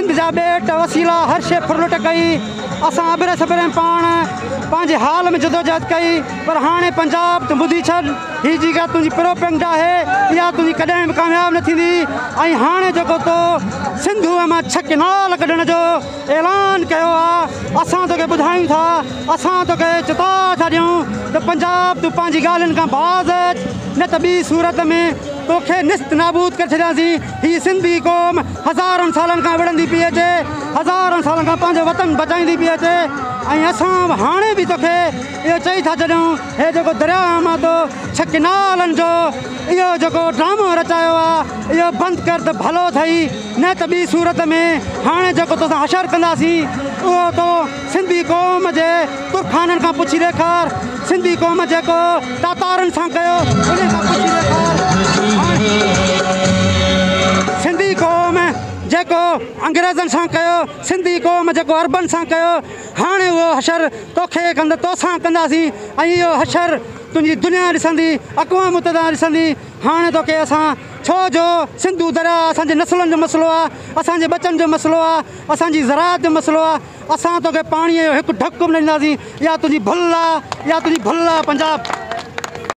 سنڌ جا ٻيٽ، وسيلا، هر شيء ڦرلٽ ڪئي. اسان ابري سبري پاڻ پنهنجي حال ۾ جدوجهد ڪئي، پر هاڻي پنجاب تون ٻڌي ڇڏ، هي جيڪا تنهنجي پروپيگنڊا آهي، اها تنهنجي ڪڏهن به ڪامياب نه ٿيندي ۽ هاڻي جيڪو تو سنڌوء مان ڇهه ڪئنال ڪڍڻ جو اعلان ڪيو آ، اسان توکي ٻڌايون ٿا، اسان توکي چتاء ٿا ڏيون ته پنجاب تون پنهنجي ڳالهين کان باز اچ، نه ته ٻي صورت ۾ توکي نست نابود ڪري ڇڏياسين. هي سنڌي قوم هزارن سالن کان وڙهندي پئي اچي، هزارن سالن کان پنهنجو وطن بچائيندي پئي اچي ۽ اسان هاڻي به توکي اهو چئي ٿا ڇڏيون، هي جيڪو درياهه مان تو ڇهه ڪئنالن جو اهو جيڪو ڊرامو رچايو آ، اهو بند ڪر ته ڀلو اٿئي، نه ته ٻي صورت ۾ هاڻي جيڪو توسان حشر ڪنداسين، اهو تو سنڌي قوم جي ترخانن کان پڇي ڏيکار، سنڌي قوم جيڪو تاتارن سان ڪيو، انهن کان پڇي ڏيکار. سنڌي قوم جيڪو انگريزن سان ڪيو، سنڌي قوم جيڪو عربن سان ڪيو، هاڻي اهو حشر توکي ڪند توسان ڪنداسين ۽ اهو حشر تنهنجي دنيا ڏسندي، اقوام متحده ڏسندي. هاڻي توکي اسان، ڇو جو سنڌو درياء اسان جي نسلن جو مسئلو آ، اسان جي ٻچن جو مسئلو آ، اسان جي زراعت جو مسئلو آ، اسان توکي پاڻي جو هڪ ڍڪ به نه ڏينداسين. اها تنهنجي ڀل آ، اها تنهنجي ڀل آ پنجاب.